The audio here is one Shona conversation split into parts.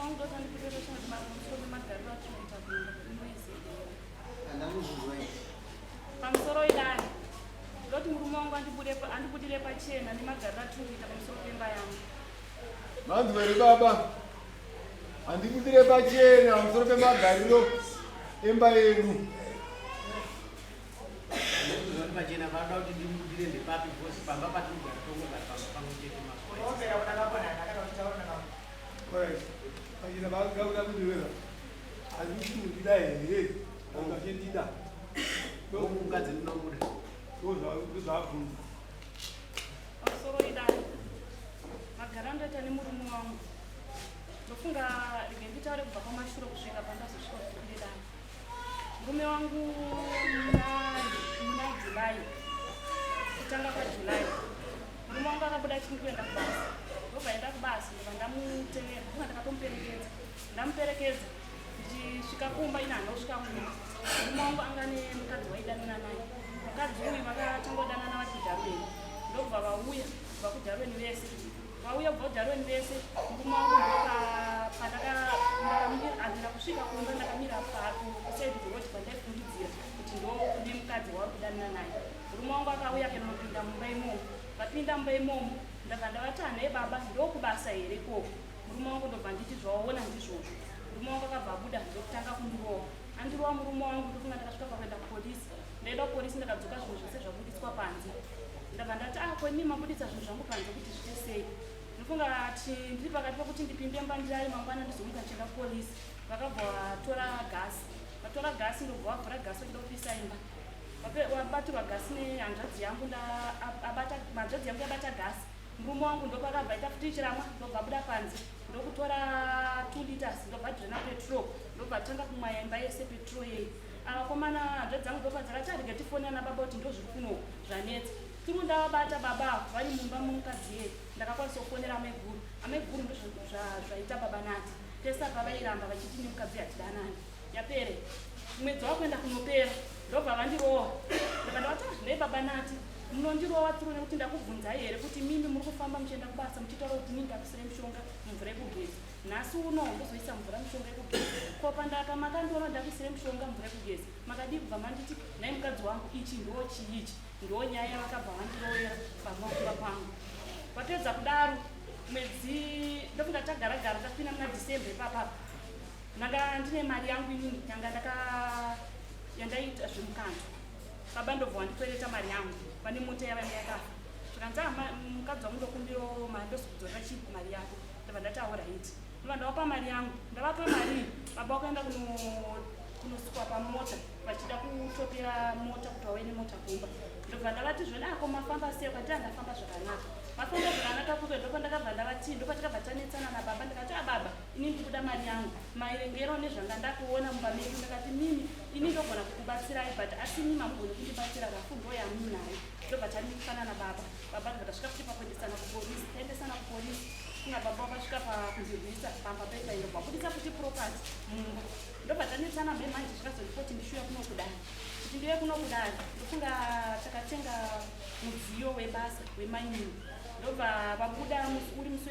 wangu ndoti andipindure pachena pamusoro pemagariro atiri kuita kumba inoizei. Handakuzvizwa izvi. Pamusoro idare. Ndoti murume wangu andibude andibudire pachena nemagariro atiri kuita pamusoro pemba yangu. Manzwa here baba? Handibudire pachena pamusoro pemagariro emba yedu. Pachena vanoda kuti ndimubudire ndepapi because pamba patinogara tongogara pamba pamwe chete mazuva Alright. Pachena vanoda kuti wega. Handisi kundida here? Kana achindida. Mukadzi ndinomuda. Ndozvaabvunza. Pamusoro idare. Magara ndoita nemurume wangu. Ndofunga rege nditaure kubva kwamashure kusvika pandazosvika kuti dare. Murume wangu muna July, kutanga kwaJuly, murume wangu akabuda achiti ndikuenda kubasa. Ndobva enda kubasa, ndobva ndamutevera, ndobva ndakatomuperekedza. Ndamuperekedza ndichisvika kumba, ini handina kusvika kumba. Murume wangu anga nemukadzi waidanana naye. Mukadzi uyu vakatangodanana vari kuDarwen, ndobva vauya kubva kuDarwen vese. Vauya kubva kuDarwen vese, murume wangu ndopandakahandina kusvika kumba, ndakamira kuside road pandaifungidzira kuti ndo kune mukadzi wavari kudanana naye. Murume wangu akauya akanopinda mumba imomo. Vapinda mumba imomo, ndabva ndavati hanei baba, ndokubasa here ikoko? Murume wangu ndobva nditi zvawaona ndizvozvo. Murume wangu akabva abuda ndokutanga kundirova. Andirova murume wangu, ndofunga ndakasvika pakuenda kupolisi. Ndaenda kupolisi ndakadzoka zvinhu zvese zvabuditswa panze. Ndabva ndati ah, ko imi mabuditsa zvinhu zvangu panze kuti zviite sei? Ndofunga ti ndiri pakati pekuti ndipinde mumba ndirare mangwana ndizomuka ndichienda kupolisi. Vakabva vatora gasi. Vatora gasi ndobva vavhura gasi vachida kupisa imba. Vabatirwa gasi nehanzvadzi yangu abata hanzvadzi yangu yabata gasi. Murume wangu ndopakabva aita futi chiramwa ndobva abuda panze ndokutora 2 liters ndobva adrena petrol ndobva atanga kumwaya imba yese petrol yei. Avakomana hanzvadzi dzangu ndobva dzakati arege tifone ana baba kuti ndozviri kuno zvanetsa. Turu ndavabata baba ava vari mumba mumukadzi yei ndakakwanisa kufonera amaiguru. Amaiguru ndozvaita baba Nati. Tese apa vairamba vachiti nemukadzi hatidanani. Yapere mwedzi wakuenda kunopera ndobva vandirova ndobva ndavati ah, nei baba Nati munondirova turu nekuti ndakubvunzai here kuti mimi muri kufamba muchienda kubasa muchitaura kuti inini ndakusirai mushonga mumvura yekugeza nhasi uno ndozoisa mvura mushonga yekugeza ko pandapa makandiona ndakuisirai mushonga mvura yekugeza makadii kubva manditi nhai mukadzi wangu ichi ndo chiichi ndo nyaya yavakabva vandirovera pamba kumba kwangu vapedza kudaro mwedzi ndofunga tagaragara tapinda muna December ipapapa ndanga ndine mari yangu inini yanga ndaka yandaiita zvemukanto baba ndobva wandikwereta mari yangu pane mota yavanga yakafa zvikanzi ah, mukadzi wangu ndokumbirawo mari ndozokudzorera chii mari yako ndabva ndati aoraiti ndobva ndavapa mari yangu ndavapa mari baba wakaenda kunosukwa pamota vachida kutopera mota kuti vauye nemota kumba ndobva ndavati zvona ako mafamba sei ukati andafamba zvakanaka mafamba zvakanaka kuke ndopandakabva ndavati ndopatakabva tanetsana nababa ndikati ababa ah, ini ndikuda mari yangu maerengero nezvanga ndakuona mumba medu ndakati mimi ini ndogona kukubatsirai but asi mimi hamugoni kundibatsira rafu ndo yamunayo ndobva tanikana nababa baba ndobva tasvika futi pakuendesana kupolisi taendesana kupolisi kunga baba vakasvika pakundirwisa pamba paipa ndobva budisa futi property mumba ndobva tanetsana me manje zvikazondipoti ndishuya kuno kudai kuti ndiuye kuno kudai ndofunga takatenga mudziyo webasa wemainini ndobva vabuda uri musi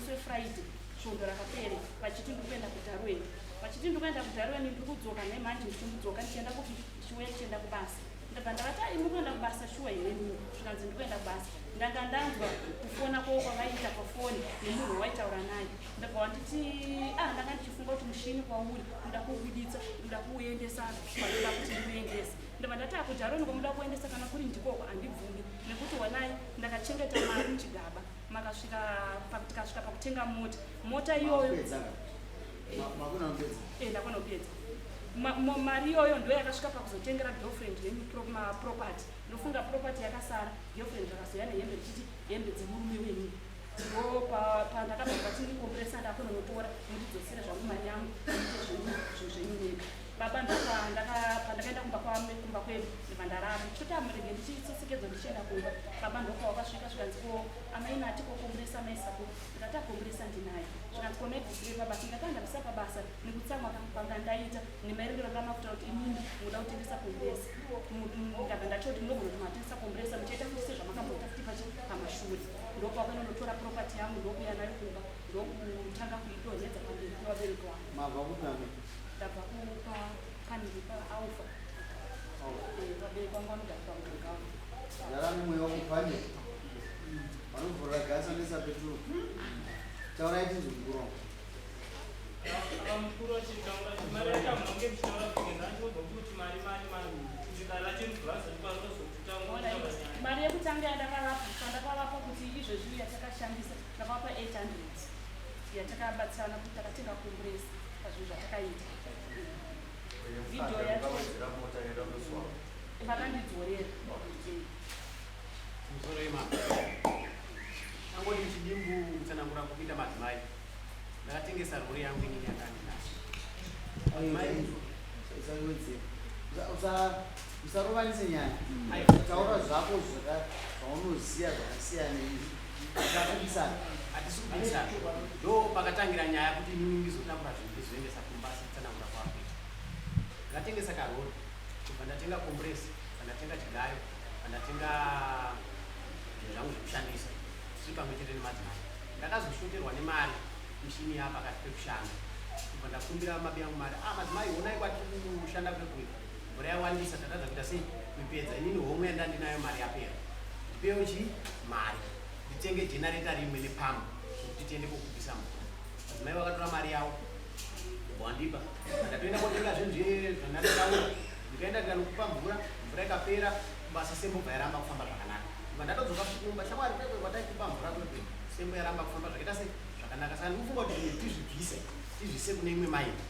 wefriday svondo rakapere vachiti ndiri kuenda kudarweni vachiti ndiri kuenda kudarweni ndiri kudzoka nemanje ndichimbudzoka ndichienda kupi ndichiuya ndichienda kubasa ndabva ndavati ai muri kuenda kubasa shuwa here mimi zvikanzi ndiri kuenda kubasa ndanga ndanzwa kufona kwavo kwavaiita pafoni nemunhu wawaitaura naye ndabva wanditi ah ndanga ndichifunga kuti mushini kwauri ndoda kuubuditsa ndoda kuuendesa kwanoda kuti ndiuendese ndabva ndati akujaroni kwamuda kuendesa kana kuri ndikoko handibvumi nekuti wanai ndakachengeta mari muchigaba makasvika tikasvika pakutenga mota mota iyoyo eh, ndakona kupedza mari iyoyo ndo yakasvika pakuzotengera girlfriend yenyu property ndofunga property yakasara girlfriend rakazouya nehembe richiti hembe dzemurume wenyu ndo pandakabva patinikompresa ndakunonotora mundidzosere zvangu mari yangu muite zvenyu zvinhu zvenyu mega baba ndopandakaenda kumba kumba kwedu ndibva ndarara ndichitoti amurege ndichitsetsekedzo ndichienda kumba baba ndopawakasvika zvikanzi ko amai nati kokombresa maisako ndikati akombresa ndinayo zvikanzi ko maibvisirei pabasa ndikati andabvisa pabasa nekutsamwa kwanga ndaita nemaerengero anga makuta kuti imimi munoda kutengesa kombresa ndabva ndachoti munogona kuti matengesa kombresa muchaita futi sezvamakamboita futi pachi pamashure ndopawakanonotora property yangu ndokuya nayo kumba ndokutanga kuidonhedza. Mabva kupi mami? Ndabva kupa kaniri paAlpha. Vabereki vangu vanogara paMuganga. Zara mumwe wakupfanya. Vanovhurira gasi vanoisa peturu. Taurai tinzwe mukuru wangu. Mukuru achitaura mari yacho munonge muchitaura kuti ndachobva kuti mari mari mari kuti dala chemubhurazi Alright. Mari yekutanga yandakavapa, pandakavapa kuti izvezvi yatakashandisa, ndakavapa 800 yatakabatsirana kuti takatenga compressor pazvinhu zvatakaita. Video yacho vakandidzorera. Musoro wemama angoti chidimbu kutsanangura kuita madzimai, ndakatengesa rori yangu inini yandandinayo. Usawedzera, usarovanise nyaya. Taura zvako zvaunoziva zvakasiyana izvi, usapikisana. Hatisi kupikisana. Ndo pakatangira nyaya kuti inini ndizotambura zvinhu ndizoendesa kumba. Sekutsanangura kwakuita, ndakatengesa karori, kubva ndatenga compressor, bva ndatenga chigayo, bva ndatenga zvinhu zvangu zvekushandisa tiri pamwe chete nemadzimai. Ndakazoshoterwa nemari, mishini yapakati pekushanda, kubva ndakumbira mabi yangu mari. Ah, madzimai, honai kwatiri kushanda kwekuita, mvura yawandisa, tatadza kuita sei kuipedza. Inini homwe yandandinayo mari yapera, ndipewo chi mari nditenge generator rimwe nepamwe zvekuti tiende kokupisa mvura. Madzimai vakatora mari yavo, wandipa, ndatoenda kotenga zvinhu zviye zvandandataura. Ndikaenda ndikanokupa mvura, mvura ikapera kubasa, sembobva yaramba kufamba zvakanaka. Ndibva ndatodzoka futi kumba, shamwari, kwekwe kwataikupa mvura kwekwe sembo yaramba kufamba zvakaita sei zvakanaka, saka ndikufunga kuti zvinhu tizvibvise, tizvise kune imwe maini.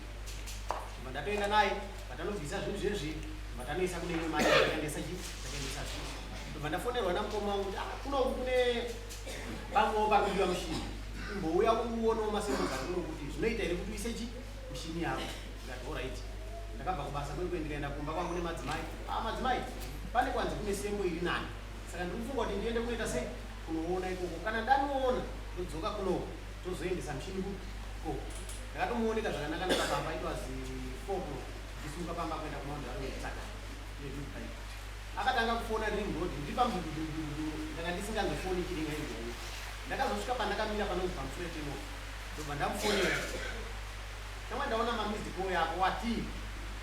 Ndibva ndatoenda naye, vatanobvisa zvinhu zvezvi, vatanoisa kune imwe maini. Takaendesa chi takaendesa zvinhu. Ndobva ndafonerwa namukoma wangu kuti, ah, kunoku kune pamwewo pari kudiwa mushini, imbouya uonewo masembo ari kuno kuti zvinoita here kuti uise chi mushini yako. Ndikati alright. Ndakabva kubasa kwekwe, ndikaenda kumba kwangu nemadzimai. Ah, madzimai, pane kwanzi kune sembo iri nani, saka ndiri kufunga kuti ndiende kunoita sei, kunoona ikoko. Kana ndanoona, ndodzoka kunoko, tozoendesa mushini kuko. Ndakatomuoneka zvakanaka naka pamba. It was 4 o'clock ndisimuka pamba kuenda kuMount Darwin. Saka akatanga kufona ndiri muroad, ndiri pamududududu, ndanga ndisingazofoni chiringa izvozvo. Ndakazosvika pandakamira panonzi paMufure, ndobva ndamufonera, shamwa, ndaona mamissed call yako, watii?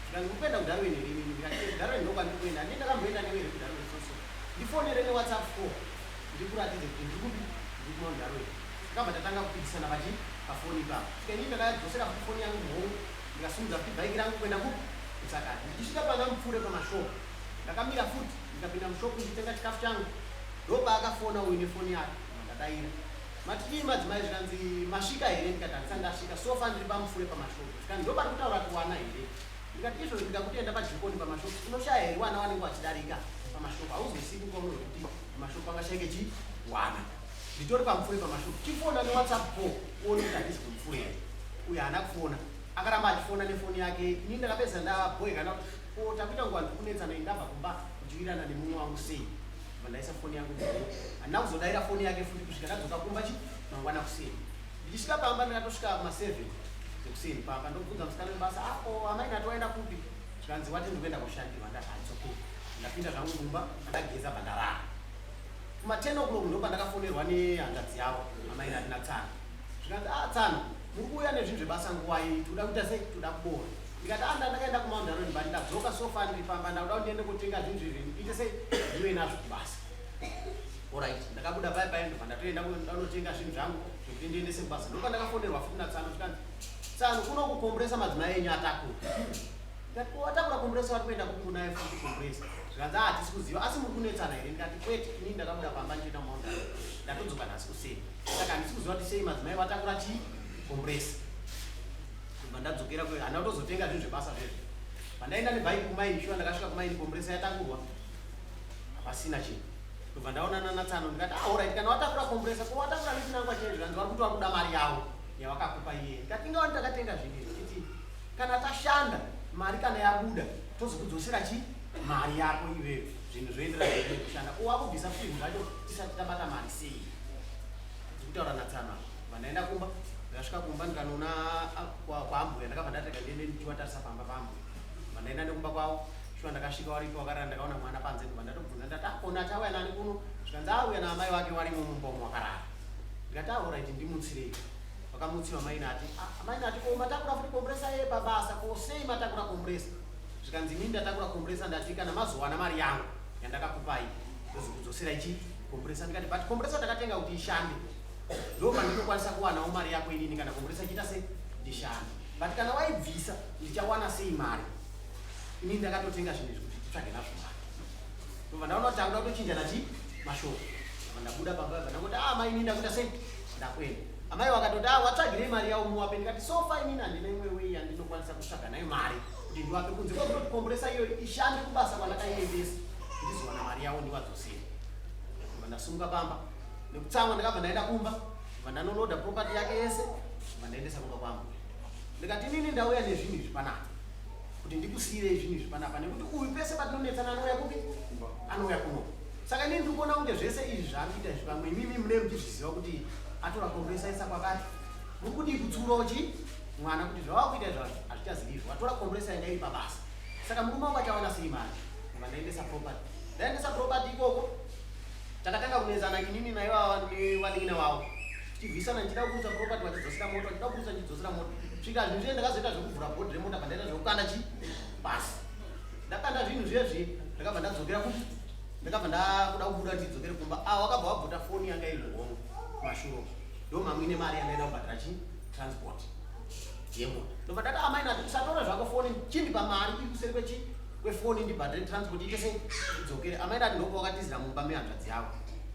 Zvikanzi, "Uri kuenda kuDarwin here inini?" Ndikati, "Darwin ndokwandiri kuenda. Handii ndakamboenda newe here kuDarwin?" Soso ndifonere neWhatsApp call ndikuratidze kuti ndiri kupi, ndiri kuMount Darwin. Takabva tatanga kupikisana pachi pafoni ipapo. Svika inini ndakadzosera futi foni yangu muhomwe, ndikasimudza futi bhaiki rangu kuenda kupi, kuTsakati. Ndichisvika pana Mupfure pamashopu, ndakamira futi, ndikapinda mushopu ndichitenga chikafu changu. Ndopaakafona uyu nefoni yake, ndadaira, "Matidii madzimai?" Zvikanzi, "Masvika here?" Ndikati, "Handisati ndasvika, so far ndiri paMupfure pamashopu." Zvikanzi, "Ndopari kutaura kuti wana here?" Ndikati, "Izvozvo ndikakuti enda pajikoni pamashopu, unoshaya here wana vanenge vachidarika pamashopu? Hauzosiku kwaunozwa kuti pamashopu pangashaike chi wana. Nditori paMupfure pamashopu, chifona neWhatsApp call uone kuti handisi kuMupfure here." Uyo haana kufona, akaramba achifona nefoni yake. Ini ndakapedza ndabhoekana kuti ko takuita nguva ndikunetsana, ndabva kumba ndichiwirana nemumwe wangu sei. Bva ndaisa foni yangu muhomwe, handina kuzodaira foni yake futi kusvika ndadzoka kumba chi mangwana kuseni. Ndichisvika pamba, ndakatosvika kuma7 dzekuseni pamba. Ndobvunza musikana webasa, "Ako amai nati waenda kupi?" Zvikanzi, "Wati ndikuenda kushandirwa." Ndati, "It's okay." Ndapinda zvangu mumba, ndageza, bva kuma 10 o'clock ndopandakafonerwa nehanzvadzi yavo amai nati natsana. Zvikanzi, "Ah, tsana, muri kuuya nezvinhu zvebasa nguwai? Toda kuita sei, toda kubora." Ndikati, "Ah, ndandakaenda kuMount Darwin, but ndadzoka, so far ndiri pamba, ndakuda kuti ndiende kotenga zvinhu izvi, ite sei, ndiwe nazvo kubasa." Alright, ndakabuda paya paya, ndobva ndatoenda ndanotenga zvinhu zvangu zvekuti ndiendese kubasa. Ndopandakafonerwa futi natsano. Zvikanzi, "Tsano, kuno kucompressor madzimai enyu atakura." Ndikati, "Ko watakura compressor, wari kuenda kupi kunayo futi compressor?" Zvikanzi, "Ah, hatisi kuziva, asi muri kunetsana here?" Ndikati, "Kwete, inini ndakabuda pamba ndichienda kuMount Darwin, ndatodzoka nhasi kuseni, saka handisi kuziva kuti sei madzimai vatakura chii, compressor." Ndobva ndadzokera kwe, handina kutozotenga zvinhu zvebasa zvezvo. Pandaenda nebhaiki kumaini, shuwa ndakasvika kumaini, compressor yatakurwa, hapasina chinhu. Ndobva ndaonana natsano, ndikati, "Ah, alright, kana watakura compressor, ko watakura nechinangwa chei?" Zvikanzi, "Vari kuti vari kuda mari yavo yavakakupa iye." Ndikati, "Ingawani takatenga zvinhu izvi, titi kana tashanda mari, kana yabuda tozokudzosera chi mari yako iweyo, zvinhu zvoenderana mberi nekushanda. Ko wakubvisa futi zvinhu zvacho tisati tabata mari sei?" Ndikutaura natsano. Bva ndaenda kumba. Ndakasvika kumba, ndikanoona, ah, kwaambuya. Ndakabva ndatega ndiende ndichiwatarisa pamba paambuya. Bva ndaenda nekumba kwavo. Shuwa ndakasvika waripo wakarara. Ndakaona mwana panze, ndobva ndatobvunza, ndati, "Akona achauya nani kuno?" Zvikanzi, "Auya naamai vake, warimo mumba umo wakarara." Ndikati, "Alright, ndimutsirei." Vakamutsiwa mainati. Ah, mainati ko matakura futi compressor ye pabasa ko sei matakura compressor? Zvikanzi inini ndatakura compressor ndati kana mazowana mari yangu yandakakupai ndozokudzosera ichi compressor. Ndikati but compressor takatenga kuti ishande. Ndo pandinokwanisa kuwanawo mari yako inini kana compressor ichiita sei ndishande. But kana waibvisa ndichawana sei mari? Inini ndakatotenga zvinhu izvi kuti titsvage nazvo mari. Ndobva ndaona kuti takuda kutochinjana chi mashoko. Ndobva ndabuda pamba ndobva ndangoti ah mai inini ndakuita sei ndakuenda. Amai vakatoti ah watsvagirei mari yawo muwape ndikati so far inini handina imwe way yandinokwanisa kutsvaga nayo mari kuti ndiwape kunze kwekutoti compressor iyoyo ishande kubasa kwandakaiendesa ndizowana mari yawo ndiwadzosere. Ndobva ndasimuka pamba nekutsamwa ndakabva ndaenda kumba ndobva ndanoloda property yake yese ndobva ndaendesa kumba kwangu. Ndikati inini ndauya nezvinhu izvi panapa kuti ndikusiirei zvinhu izvi panapa nekuti uyu pese patinonetsana anouya kupi anouya kuno saka inini ndiri kuona kunge zvese izvi zvaanoita izvi pamwe imimi mune muchizviziva kuti atora compressor isa kwakati muri kudii kutsiurawo chi mwana kuti zvawava kuita izvi hazvichazivi izvi watora compressor yanga iri pabasa saka murume wangu achawana sei mari ndobva ndaendesa property ndaendesa property ikoko takatanga kunetsana inini naivava nevanin'ina vavo tichirwisana ndichida kuburutsa property vachidzosera mota vachida kuburutsa ndichidzosera mota svika zvinhu zviye ndakazoita zvekuvhura bhodhi remota pandaita zvekukanda chi pasi ndakanda zvinhu zviye zviye ndakabva ndadzokera ku ndakabva ndakuda kubuda ndidzokere kumba a wakabva wabvuta foni yanga iri muhomwe mashuro ndo mamwine mari yandaida kubhadhara chi transport yemota ndobva ndati amai nati usatore zvako foni chindipa mari iri kuseri kwechi kwefoni ndibhadhare transport ite sei idzokere amai ndati ndopa wakatizira mumba mehanzvadzi yavo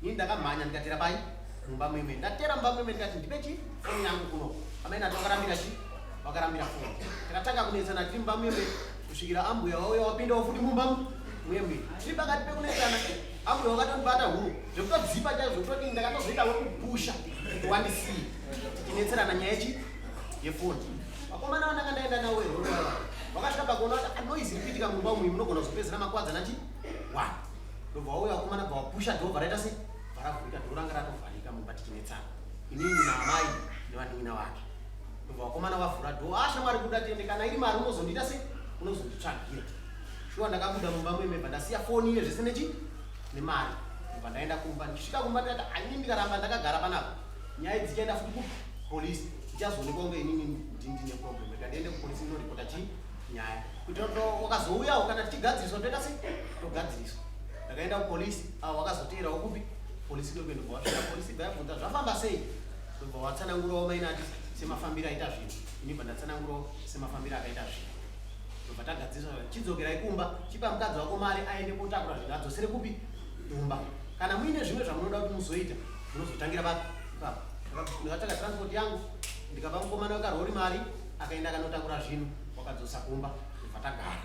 ini ndakamhanya ndikatera pai mumba meme ndatera mumba meme ndikati ndipe chi foni yangu kuno amai ndati wakarambira chi wakarambira foni takatanga kunetsana tiri mumba meme kusvikira ambuya wauya wapindawo futi mumba meme tiri pakati pekunetsana ambuya wakatondibata huro zvekutodzipa chaizvo zvekutoti ndakatozoita wekupusha kuti wandisiye tichinetserana nyaya yechi yefoni vakomana vandanga ndaenda navo eroro vava vakasvika pakuona kuti anoizi iri kuitika mumba umu munogona kuzopedzera makwadzana chi one ndobva wauya vakomana bva wapusha dhoo raita sei bva ravhurika dhoo ranga ratovharika mumba tichinetsana inini naamai nevanin'ina vake ndobva vakomana vavhura dhoo ah shamwari buda tiende kana iri mari unozondiita sei unozonditsvagira shuwa ndakabuda mumba meme bva ndasiya foni iye zvese nechi nemari ndobva ndaenda kumba ndichisvika kumba ndikati anini ndikaramba ndakagara panapa nyaya dzichaenda futi kupolisi ndichazoonekwa kunge inini ndine problem rega ndiende kupolisi ndinoripota chii nyaya kuitira kuti wakazouyawo kana tichigadziriswa toita sei togadziriswa ndakaenda kupolisi avo wakazoteerawo kupi polisi ndokuenda bva wasvika polisi bva yabvunza zvafamba sei ndobva watsanangurawo mainati semafambiro aita zvinhu ini bva ndatsanangurawo semafambiro akaita zvinhu ndobva tagadziriswa chidzokerai kumba chipa mukadzi wako mari aende kotakura zvinhu adzosere kupi kumba kana muine zvimwe zvamunoda kuti muzoita munozotangira papi ipapo ndakatsvaka transport yangu ndikapa mukomana wekarori mari akaenda akanotakura zvinhu wakadzosa kumba ndobva tagara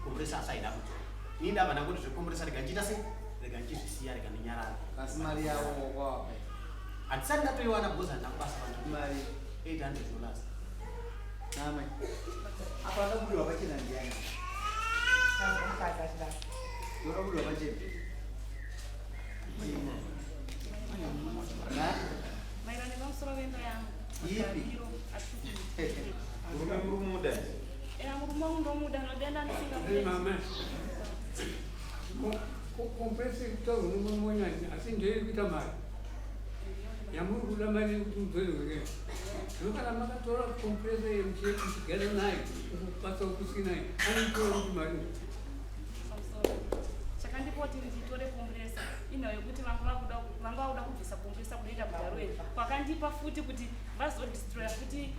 kompresa asaida kudzoka ini ndabva ndangoti zvekompresa rega ndichiita sei rega ndichizvisiya rega ndinyarara asi mari yavo wakwapa handisati ndatoiwana because handina kubasa vanhu mari $800 namai apa akabudirwa pachena ndiani Mukadzi achida. Wakabudirwa pachena Na? Maererano nepamusoro vemba yangu. Ipi? Magariro atiri kuita. Murume muri kumuda here? Eya murume wangu ndomuda nodenda Hey, ndisingamude. mama. Compressor kutaura unomonyanya asi ndeye kuita mari. Yamuri kuda mari yekuti mudzorerwe. Zvino kana makatora compressor yemuchigara nayo ukupasa kusinayo anotora kuti mari. Pamusoro. Chakandipa kuti nditore compressor inhau yekuti vanga vakuda vanga vakuda kubvisa compressor kunoita mugarweni. Kwakandipa futi kuti vazodestroya futi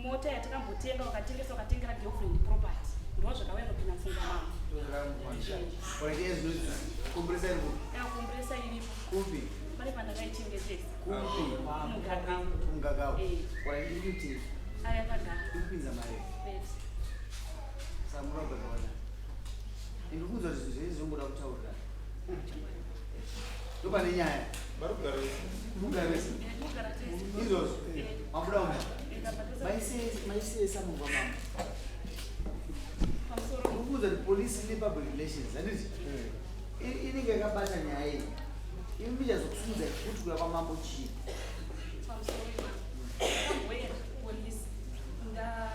mota yatakambotenga vakatengesa vakatengera girlfriend property. Ndo zvakauya kupinda mupfungwa mangu. Compressor iri kupi? Eya compressor iripo. Kupi? Pane pandakaichengetesa. Kupi? Mugagau. Kumugagau. Eh. Ora iri kuitei? Aya yakagara. Iri kupinza mari. Kwete. Saka muri kubhadhara nani? Ndiri kunzwa kuti zvinhu zvese zvongoda kutaurirana. Ndopane nyaya. Vari kugara vese. Muri kugara vese? Eh, tinogara tese. Izvozvo. Eh. Mabuda mumba. Eh, tabva Maisesa mumba mamo. Pamusoro. Muri kuudza kuti polisi ine public relations, handiti? Inenge yakabata nyaya iyi. Imi muchazokusunza kuti kuya kwamambo chii? Pamusoro imama. Ndakamboenda kupolisi.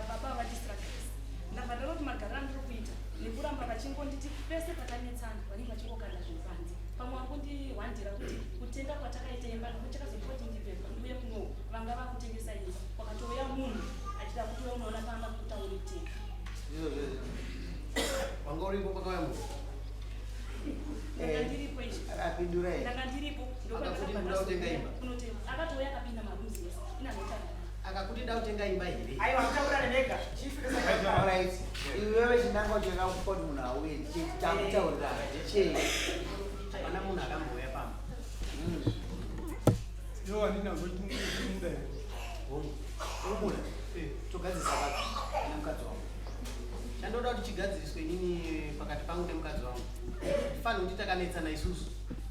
Baba vadistractors. Ndabva ndaroti magariro andiri kuita nekuramba vachingonditi pese patanetsana vanenge vachingokanda zvinhu panze. Pamwe vakundihwandira kuti kutenga kwatakaita imba nokuti chakazondipa kuti ndibve ndiuye kuno. Vanga vakutengesa imba, kwakatouya munhu achida kuti unoona pamba kutaura kutenga. Ndizvo zvezvo. Wanga uripo pakauya munhu? Ndanga ndiripo izvi. Apindura here? Ndanga ndiripo. Akakuti ndoda kutenga imba. Kunotenga. Akatouya akapinda marooms ese. Ina ndotaura. Akakuti nda kutenga imba here? Aiwa, mutaurane mega. Chief. Alright. Iwewe chinangwa chakakupa kuti munhu auye takutaurira ndechei? Hapana munhu akambouya pamba. Yo handina ngochimuda here? Hongu. Urikuda? Togadzirisa papi nemukadzi wangu. Chandoda kuti chigadziriswe inini pakati pangu nemukadzi wangu. Tifanire kuti takanetsana isusu.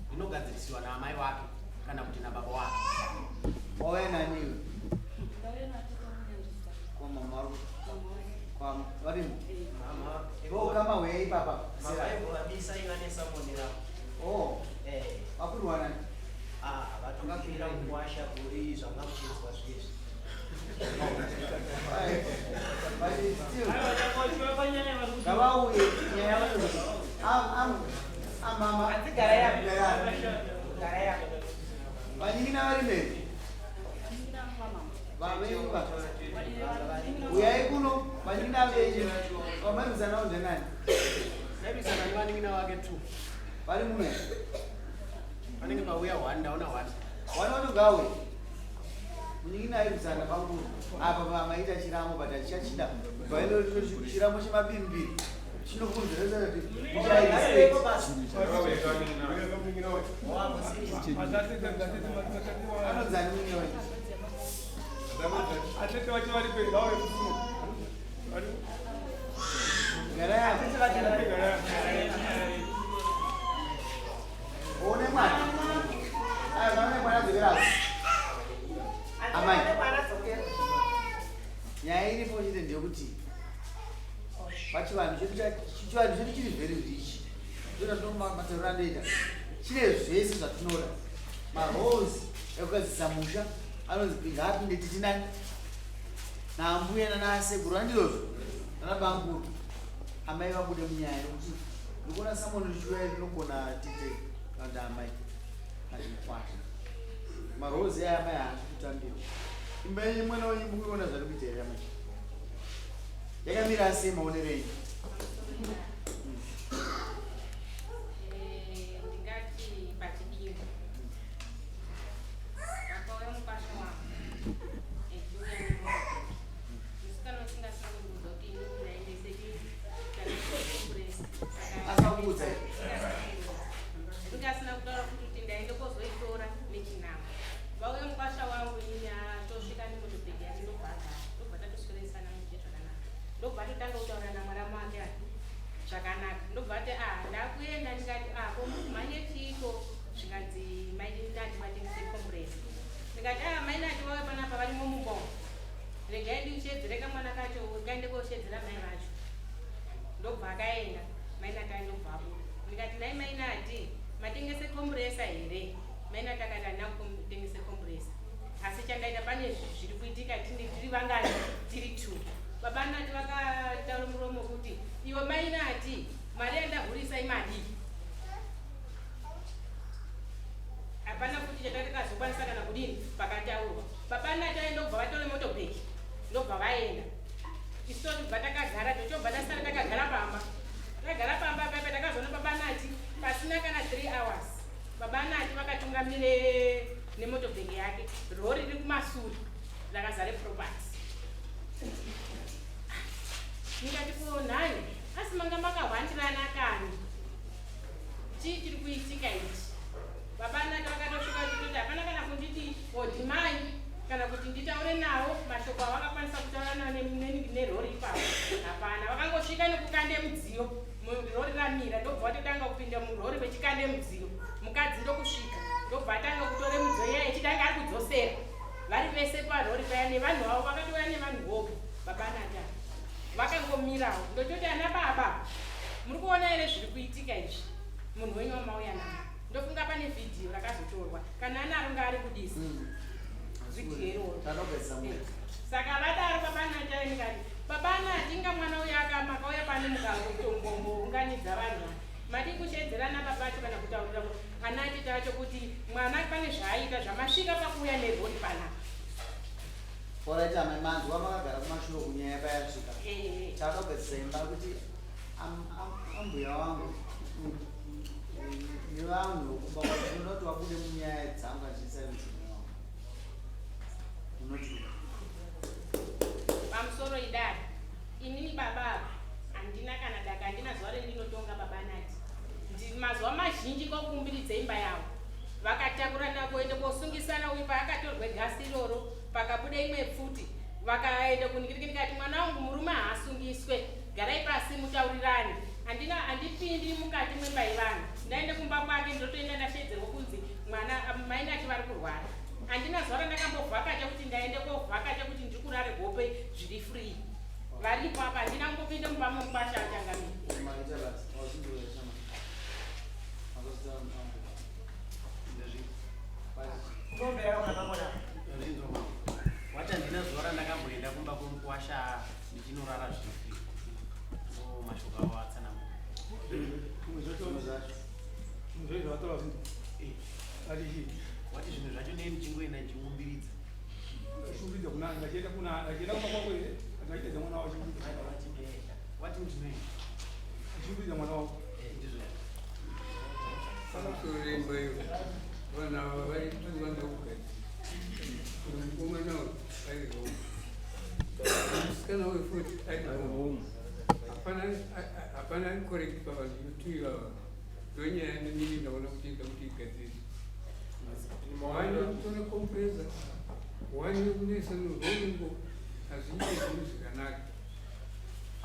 Ndinogadzirisiwa naamai wake kana kuti nababa wake. Wauya nani iwe? Ndauya natete munyanzvisa. Kwa mama vari Mama wangu. kwa varimo. Eh. Vokama hweya ipapa. Mavaivovabisa iva nesamoni ravo. Oh, Eh, vakurwa nani? ah, vatungamirira kuwasha kuri zvanga muchinzwa zvezvi. Right. But it's still Aiwa, chako panyaya vari kuti ngavauye nyaya vanozoti amama Hanzi gara yako. Gara yako. Vanin'ina vari mberi. Vanin'ina vamama. Vavenyu va. Vanin'ina. Uyai kuno vanin'ina venyu. Vamairwisana ndenani? Ndairwisana nevanin'ina wake two. Vari muno here? Panenge pauya one, ndaona one. Wana watogauye. Munin'ina airwisana bamukuru. Apa maita chiramo but hachichachida. Bva chiramo chemabimbiri. Chinokurudzira kuti muchayi respect. Anonzani munin'ina wenyu? Atete vacho varipo here? Ngauye kuno. Gara yako. One mwana. Aya, vaone mwana dzokerako. Amai. Mwana dzokera. Nyaya iripo chete ndeyekuti pachivanhu chedu chivanhu chedu chiri very rich. Ndoda matauriro andoita. Chine zvese zvatinoda. Maroles ekugadzirisa musha anonzi ngaapinde titi nani? Naambuya nanasekuru handizvozvo? Nana bamukuru. Amai vabude munyaya yekuti ndikuona samoni richiuya rinogona tite kana kuti amai azvikwasha. Maroles aya amai haasi kutambirwa. Imba yenyu mwana wenyu mukuiona zvari kuita here amai? Yakamira sei maonero enyu? Ndingati pachidiwa vakauya mukwasha wangu echiuya nemota, musikana usingasina kundiudza kuti inini ndaendese compressor. Akakuudza here? Ndingasina kutaura futi kuti ndaende kozoitora nechinama. Vauya mukwasha wangu, inini atosvika nemotobhegi yake, ndobva agara, ndobva tatosweresana muje zvakanaka, ndobva atotanga kutaura namwaramu wake ati zvakanaka, ndobva ati a ndakuenda. Ndikati a ko mumhanye chiiko? Zvikanzi mainati matengese compressor. Ndikati a mainati vauya panapa varimo mubongo, regai ndiushedzere kamwana kacho kaende koshedzera mai vacho. Ndobva akaenda mainati ayi, ndobva abuda. Ndikati nai mainati matengese compressor here? Mainati akati handina kutengese compressor, asi chandaita pane zviri kuitika, tiri vangani? Tiri two. Baba nati vakataura muromo kuti iwe mainati mari yandahurisa imadii? Hapana futi chatakazokwanisa kana kudini pakataurwa. Baba nati ndobva vatore motobheki, ndobva vaenda. Isu tobva takagara, tochobva tasara takagara pamba, tagara pamba paipa. Takazoona baba nati pasina kana 3 hours, baba nati vakatungamire nemotobheki yake, rori riri kumasure rakazare property. Ndikati ko nhai, asi manga makahwandirana kani? Chii chiri kuitika ichi? Baba nati vakatosvika vachitoti hapana kana kunditi odhimai kana kuti nditaure navo mashoko avakakwanisa kutaura navo nerori ipapo hapana. Vakangosvika nekukande mudziyo, rori ramira, ndobva vatotanga kupinda murori vechikande mudziyo. Mukadzi ndokusvika, ndobva atanga kutore mudziyo iya ichitanga ari kudzosera vari vese parori paya nevanhu vavo, vakatouya nevanhu voga. Baba nati ava vakangomirawo. Ndochoti ana baba, muri kuona here zviri kuitika izvi? Munhu wenyu wamauya naye, ndofunga pane vhidhiyo rakazotorwa, kana anaro ngaari kudisa vhidhiyo iroro. Takagadzisa munhu. Saka vadaro baba nati ayi, ndikati baba nati inga mwana uyu akamaka pano mukangotombounganidza vanhu ava, madi kushedzerana baba acho kana kutaurira ana atete acho kuti mwana pane zvaaita zvamasvika pakuuya nerori panapa. Alright amai manzwa makagara kumashure kunyaya payasvika. Takagadzisa imba kuti ambuya wangu nevanhu vokumba kwacho ndinoda kuti vabude munyaya dzangu achiisa mudzimai wangu. Unoti Pamusoro idare. Inini baba ava handina kana daka handina zuva rendinotonga baba Nati. Mazuva mazhinji kokumbiridza imba yavo. Vakatakurana kuenda kosungisana uyu paakatorwe gasi iroro pakabuda imwe pfuti vakaenda kuningiriki ndikati mwana wangu murume haasungiswe garai pasi mutaurirane handina handipindi mukati mwemba yevanhu ndaende kumba kwake ndotoenda ndashedzerwa kunzi mwana mainati vari kurwara handina zuva randakambovhakacha kuti ndaende kovhakacha kuti ndiri kurare hope zviri free varipo apa handina kumbopinda mumba memukwasha achangamira. Wacha ndina zuva randakamboenda kumba kwemukwasha ndichinorara zviri ndo mashoko avo atsanangura. Wati zvinhu zvacho nei ndichingoenda ndichiumbiridza. Achiumbiridza kuna achienda kuna achienda kumba kwako here? Achienda mwana wako achiumbiridza. Wati ndinoenda. Achiumbiridza mwana wako. Ndizvo. Pamusoro imba iyo vanhu ava vaitofanira kugadzira. Mukomana uyu ari wrong. Musikana uyu futi ari wrong. Hapana hapana ari correct pavanhu two ivava. Ndonyaya nini ndaona kuti ida kuti igadzirwe. Wani kutora compressor, wani kunesa norwongo hazviite zvinhu zvakanaka.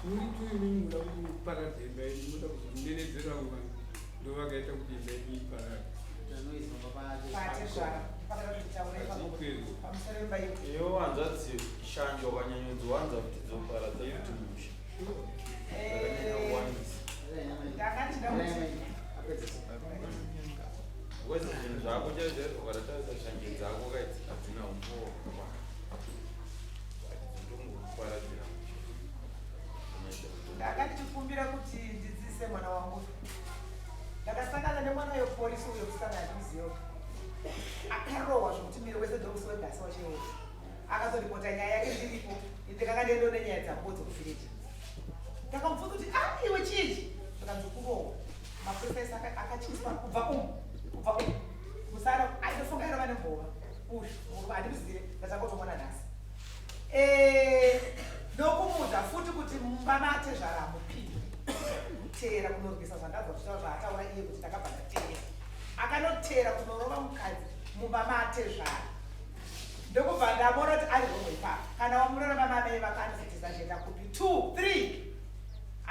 Muri two imimi muda kuparadza imba yenyu, muda kuzonenedzera vamwe vanhu ndovakaita kuti imba yenyu iparare. Iyo hanzvadzi shanje wakanyanyodziwanza kuti dzoparadza kuti musha. Dzakanyanya kuwandisa. Wese zvinhu zvako chaizvo chaizvo ukatatarisa shanje dzako kaidzi hadzina umbowo hwakakwana. But dzotongokuparadzira musha. Ndanga ndichikumbira kuti ndidzidzise mwana wangu. Ndakasangana nemwana wepolisi uyo musikana handimuziva. Akarohwa zvokuti miri wese ndomusi wegasi wacho. Akazoripota nyaya yake ndiripo. Ndikanga ndiendewo nenyaya dzangu dzekuvhireji. Ndakamubvunza kuti ah iwe chii? Zvikanzi kurohwa. Mapurisa ese akatyiswa kubva umu kubva umu musana aitofunga airova nembova uyu murume handimuzive ndachangotomona nhasi. Eh, ndokumudza futi kuti mumba matezvara hamupindi kuteera kunorwisa zvandanzwa kutaura zvaataura iye kuti ndakabva ndateera akanoteera kunorova mukadzi mumba matezvara ndokubva ndamona kuti ari wrong ipapo kana wamurora mamamai vako anozotiza zvienda kupi 2 3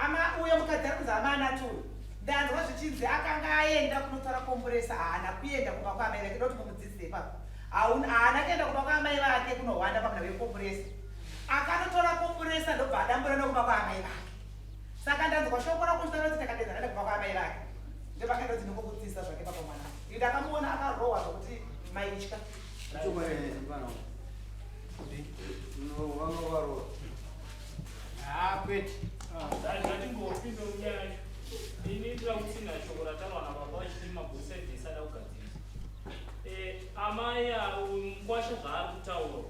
ama uyo mukadzi ari kunzi ama anati uyu ndanzwa zvichinzi akanga aenda kunotora komburesa haana kuenda kumba kwaamai vake ndoti mumudzidzise ipapo haana kuenda kumba kwaamai vake kunohwanda pamuna vekomburesa akanotora komburesa ndobva adambura nokumba kwaamai vake saka ndanzwa shoko rako uchitaura kuti takadedzana nekumba kwaamai vake ndovakaenda kuti ndingokudzidzisa zvake papa mwana ini ndakamuona akarohwa zvokuti maitya. Ah, kwete. Ngatingopinde munyaya yacho. Ini ndira kutsina shoko rataurwa nababa vachiti mabhusaidhi esada kugadzirisa. Eh, amai avo mukwasha zvaari kutaura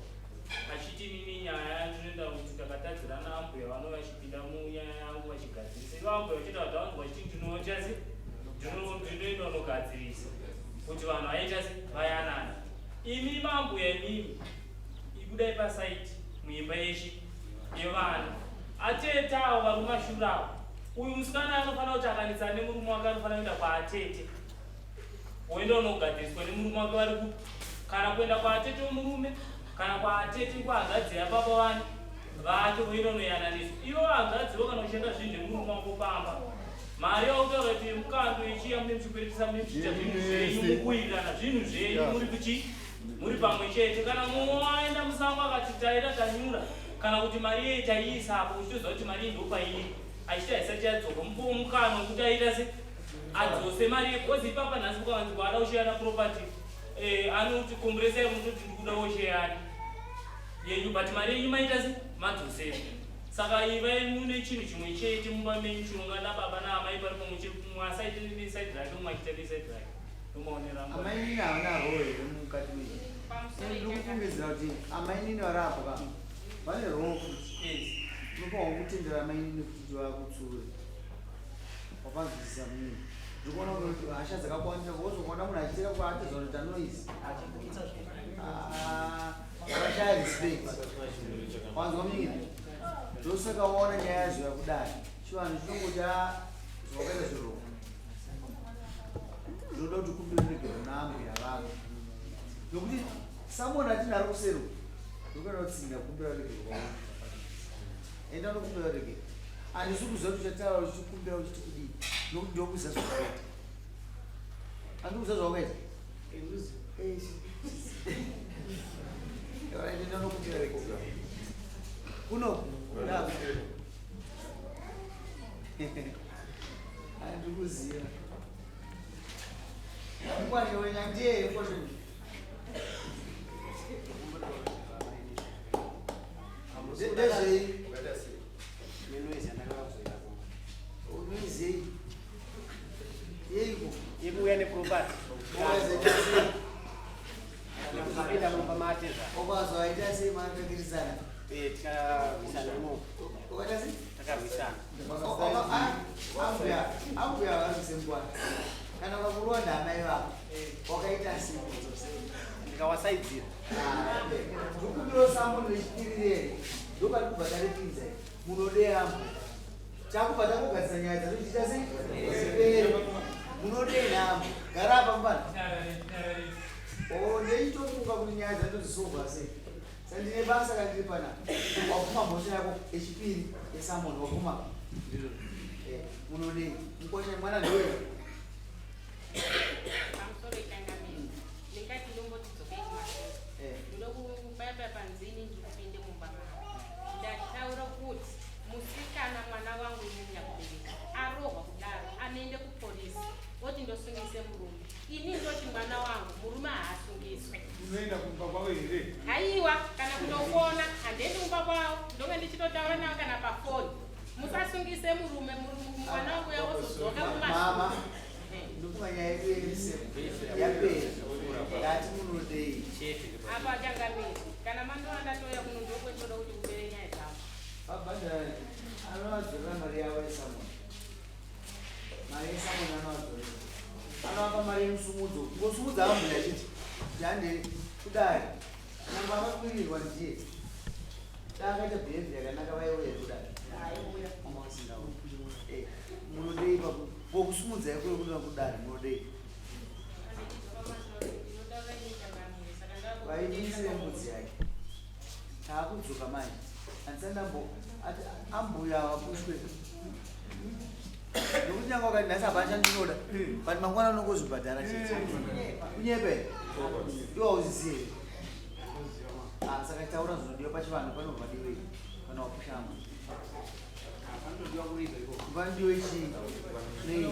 achiti inini nyaya ndinoenda kuti takatadzirana ambuya vanova vachipinda munyaya yangu vachigadzirisa. Ivo ambuya vachiita kuti vanzwa vachiti ndinoita se ndinoenda unogadzirisa kuti vanhu vaita se vayanana. Imi mambuya imimi ibudai pasaiti muimba yeshe yevana. Atete avo vari kumashure avo. Uyu musikana anofanira kuti akanetsana nemurume wake anofanira kuenda kwaatete. Woenda unogadziriswa nemurume wake vari kupi? Kana kuenda kwaatete wemurume kana kwaatete kwahanzvadzi yababa vani vake voenda unoyananiswa. Ivo hanzvadzi vo kana uchienda zvinhu nemurume wako pamba mari yautaura kuti mukando ichiya mune muchikweretesa mune muchiita zvinhu zvenyu mukuwirirana zvinhu zvenyu muri kuchi muri pamwe chete kana mumwe waenda musango akati taida tanyura kana kuti mari iye taiisa apo uchitoziva kuti mari iyi ndopairi achiti haisati yadzoka mupowo mukana wekuti aita se adzose mari iye because ipapa nhasi ukawanzi kwaada kusheyana property eh, anoti komburesa yekutoti ndikuda wosheyana yenyu but mari yenyu maita se madzosera saka ivai mune chinhu chimwe chete mumba menyu chinongana baba naamai pari pamwe chete mumwe asaite nesaidi rake mumwe achiita nesaidi rake ndomaonero angu Amai nini havana role here mukati mechi? Pamusoro. Ndiri kufungidzira kuti amainini vari apo ka vane roo futi. Unofanirwa kutendera amainini kuti vakutsure. Wapanzwisisa munini. Ndiri kuona kuti hasha dzakakuwandira wozokuona munhu achiita kuatizwa kuita noise. Ah, wakashaya respect. Wanzwa munini? Ndosaka waona nyaya yazo yakudai. Chivanhu chinongoti ah, zvawakaita zviro. Ndinoda kuti ukumbire ruregerero naambuya vako. Nokuti someone atinaro kuseri ndikuenda kutsinda kukumbira ruregerero kwauri. Enda unokumbira ruregerero. Handisi kuziva kuti uchataura uchikumbira uchiti kudii nokuti ndokuziva zvawakaita. Handikuziva zvawakaita. Alright, enda unokumbira ruregerero. Kuno. Handikuziva. Mkwasha wenya ndiye mkwasha. Ndezvei? Unoizei? Yeiko? Yekuuya neproperty. Apinda mumba matezva. Okazoaita sei makakirisana? Eh, tikarwisana imomo. Ukaita sei? Takarwisana. Ambuya, ambuya varwise mngwana. Kana ukakurwa ndamai vako, wakaita sei? Ndikawasaidzira. Ndikumbiro sambo nechipiri ndopari kubva taripinza munodei ambuya. Chakubva takugadzisa nyaya dzacho chiita sei? Zipere. Munodei namo. Gara apa mfana. Oh, ndeitofunga kuti nyaya dzacho dzisovha sei. Sandine basa kandiri panapa. Wabvuma mhosva yako yechipiri yesamoni wabvuma. Eh, munodei? Mukosha mwana ndewe. Pamusoro ichangamire. Ndingati ndomboti dzokei kumashure. Ndokupaya panzini ndikupinde mumba mavo. Ndataura kuti musikana mwana wangu ini nyakubereka arohwa kudaro anoende kupolisi oti ndosungise murume. Ini ndoti mwana wangu murume haasungiswe. Unoenda kumba kwavo here? Haiwa, kana kutofona handiendi kumba kwavo, ndonge ndichitotaura navo kana pafoni. Musasungise murume, mwana wangu uya wozodzoka Mama, kumashure. ndofunga nyaya yedu yemisemo yapera. Ndati munodei? Apa changamire, kana mandoona ndatouya kuno ndokwendinoda kuti kupere nyaya dzavo. Vabhadhara anovadzorera mari yavo yesamoni. Mari yesamoni anovadzorera. Anovapa mari yemusumudzo. Ngosumudza ambuya chete. Kuti hande kudai. Nyangwe akakwirirwa ndiye. Dai akaita behavior yakanaka vaiuya kudai. Mama vasingaoni. Eh, munodei paku ngokusumudza ikuyo kuda kudai munodei. Vaimise mbudzi yake. Taakudzoka manje. Handisati ndambo ati ambuya vapushwe. Nokuti nyange wakati nhasi hapana chandinoda. But mangwana unongozvibhadhara chete. Kunyepe. Iwe hauzizivi here? Ah, saka taura zvinodiwa pachivanhu panobva diwei kana wapusha ambuya. Panodiwe chii? Nei?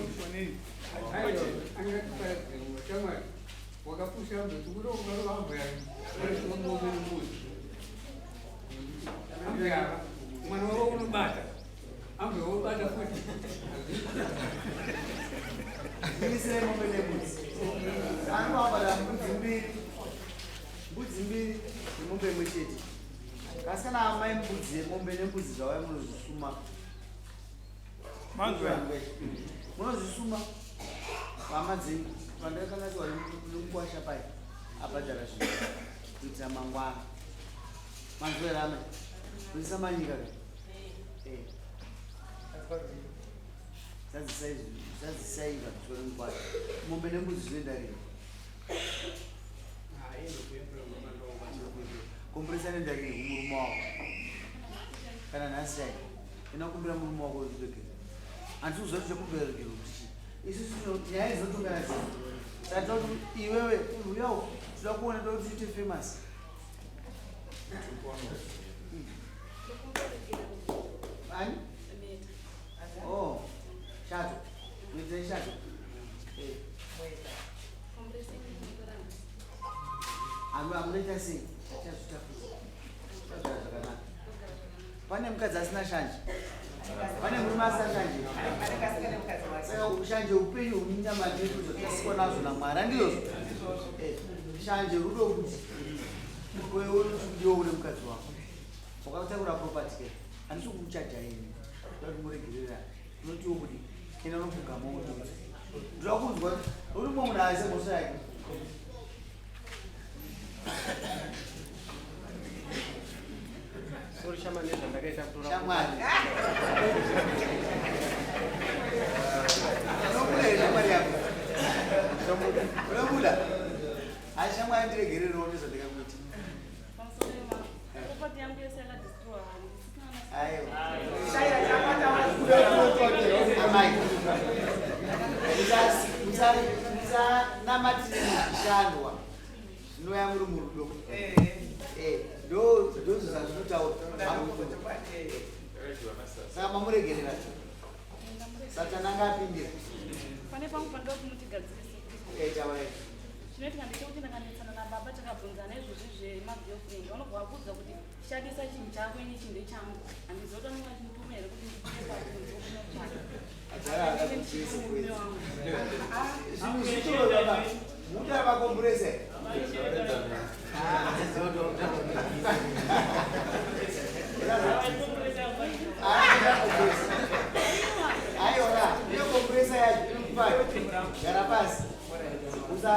Wakapusha mbuzi kuda kukarova ambuya ng'ombe nembuzi. Ambuya mwana wavo unobata ambuya wobata futi. Mirisire mombe nembudzi. Anovabata mbudzi mbiri. Mbudzi mbiri nemombe imwe chete. Asi kana amai mbudzi yemombe nembudzi zvauya munozvisuma. Manzwa. Munozvisuma. Hama dzenyu vandakanasiwa nemukwasha pai abhadhara zvinhu kuitira mangwana. Manzwa here amai? Kuisa manyika ka? Eh. Zadzisai zadzisai vabviswa nemukwasha. Mombe nembudzi zvinoenda rini? Kompresa inoenda rini kumurume wako? Kana nhasi chai inokumbira murume wako ruregero. Handisi kuziva kuti chekumbira ruregero kuti chii. Isusu nyaya izotongana dzii. Saka tinoda kuti iwewe uyawo tinoda kuona toda kuti tiite famous. Ani? Oh, shato. Muitire shato. Eh. Amunoita sei? Achazvitafuza. Chazvara zvakanaka. Pane mukadzi asina shanje. Pane murume asina shanje. Saka shanje upenyu hunyama dzedu zvatasikwa nazvo naMwari. Handizvozvo? Eh, shanje rudo kuti. Ko iwe unoti ndiwe une mukadzi wako. Wakatakura property ke. Handisi kukuchaja ini. Ndoda kuti muregererane. Unotiwo kudii? Enda unopfugama wotiudza. Ndoda kunzwa uri mumwe munhu aise mhosva yake. Sorry shama nezvandakaita kutora. Shamwari. Unobuda here shamwari yako? Unobuda? Hayi shamwari ndiregererewo nezvandakakuita. Pamusoro yema property yangu yese yakadestroy handisina. Aiwa. Amai. Musanamatire muzvishandwa zvinouya muri murudo. Eh, ndo ndozvo zvazvinotaura. Saka mamuregerera. Satani anga apindira. Pane pangu pandoda kuti mutigadzirise. Eh, taurai. Chinoitika ndechekuti ndakanetsana nababa takabvunzana izvozvi zvemagirlfriend. Vanobva vakuudza kuti shandisa chinhu chako ini chinhu ndechangu. Handizivi kuti vanenge vachindituma here kuti ndibude pakunze kunotsvaka. Ajara Inini ndichiri murume wangu. Zvinhu zvitoro baba. Mutara makomburese. Aiwa, iyo komburesa yacho inokupa gara pasi. Usa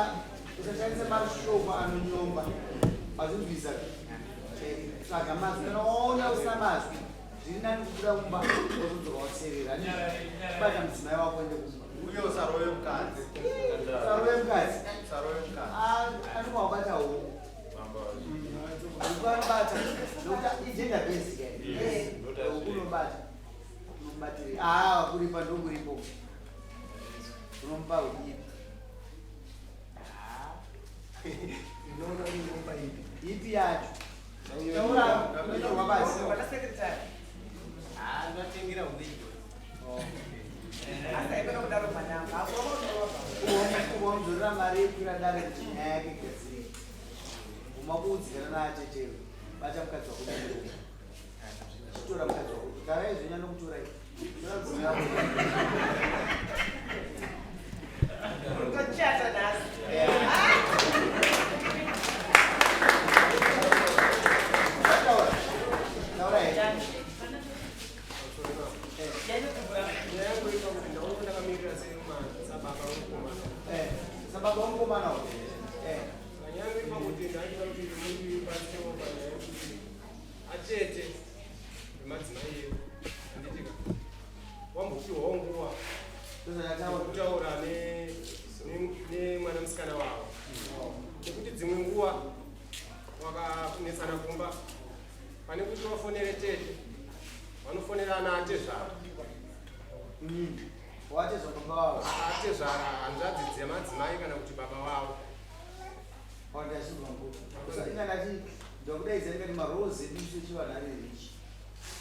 usashandise mashoko anonyomba. Wazvinzwisa? Eh, tsvaga mazwi. Kana waona usina mazwi, zviri nani kubuda mumba wozodzoka waserera. Bata mudzimai wako ende kumba. Uye usarove mukadzi. Usarove mukadzi. Usarove mukadzi. Ah, anenge wabata huku. Huku anobata. Nokuti igender based ke. Huku unobata. Unomubatiri. Ah, kuripa ndokuripo. Unomupa huku ipi? Ndinoona unomupa ipi? Ipi yacho? Taura, unonyorwa pasi. Bata secretary. Ah, ndatengera huku ipi. Asi haikona kudaro mwanangu. Hakuwa Ukamudzorera mari yekwira dare kuti nyaya yake igadzirike. Umakuudzira naatetewe. Bata mukadzi wako murume. Chitora mukadzi wako. Garai zvenyu anokutorai. Tora mudzimai wako. Tochata nhasi. Taura. Taura here. Nyaya yangu iri pakuti ndaona ndakamirira semwana sababa wemukomana. Eh, sababa wemukomana uyu. Eh. Nyaya yangu iri pakuti ndaida kuti mundibatsirewo panyaya yekuti atete vemadzimai edu handiti ka wambopiwawo nguva Ndozvandataura. yekutaura nemwana musikana wavo nekuti dzimwe nguva wakanetsana kumba pane kuti vafonere tete vanofonera ana atezvara. Watezva baba vavo. Atezvara hanzvadzi dzemadzimai kana kuti baba vavo. Wandazvinzwa mbuya. Inga ndati ndakudaidza ndikati maroles edu isu echivanhu ari rich.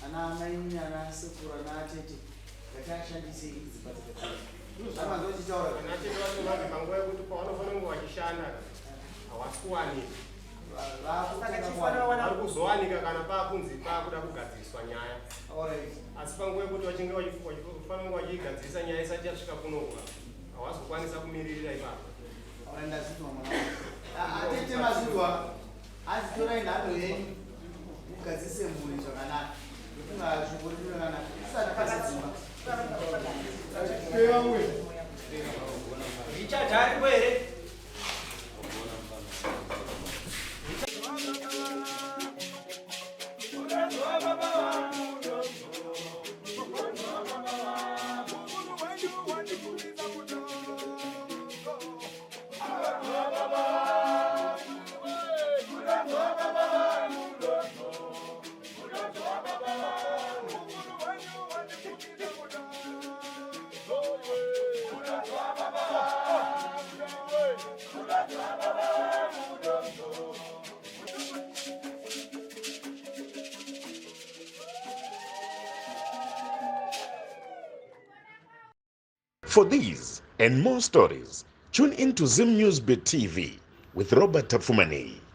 Ana amaini, ana sekuru, ana atete ngatiashandisei kuti dzimba dzigadzirike. Amanzwa uchitaura. Ana atete vacho vange panguva yekuti pavanofanira kunge vachishanda havasi kuwanika. Vari kuzowanika kana pakunzi pakuda kugadziriswa nyaya. Asi panguva yekuti vachinge vachifanira kunge vachiigadzirisa nyaya isati yasvika kunoku havasi kukwanisa kumiririra ipapo. Ndazvinzwa mwana wangu. Atete mazvinzwa. Hanzi torai nhando yenyu mugadzirise mhuri zvakanaka. Ndofunga shoko rino rakanaka. Tisati pasi dzimba. Richard aripo here? For these and more stories, tune in to Zim News Bit TV with Robert Tafumani.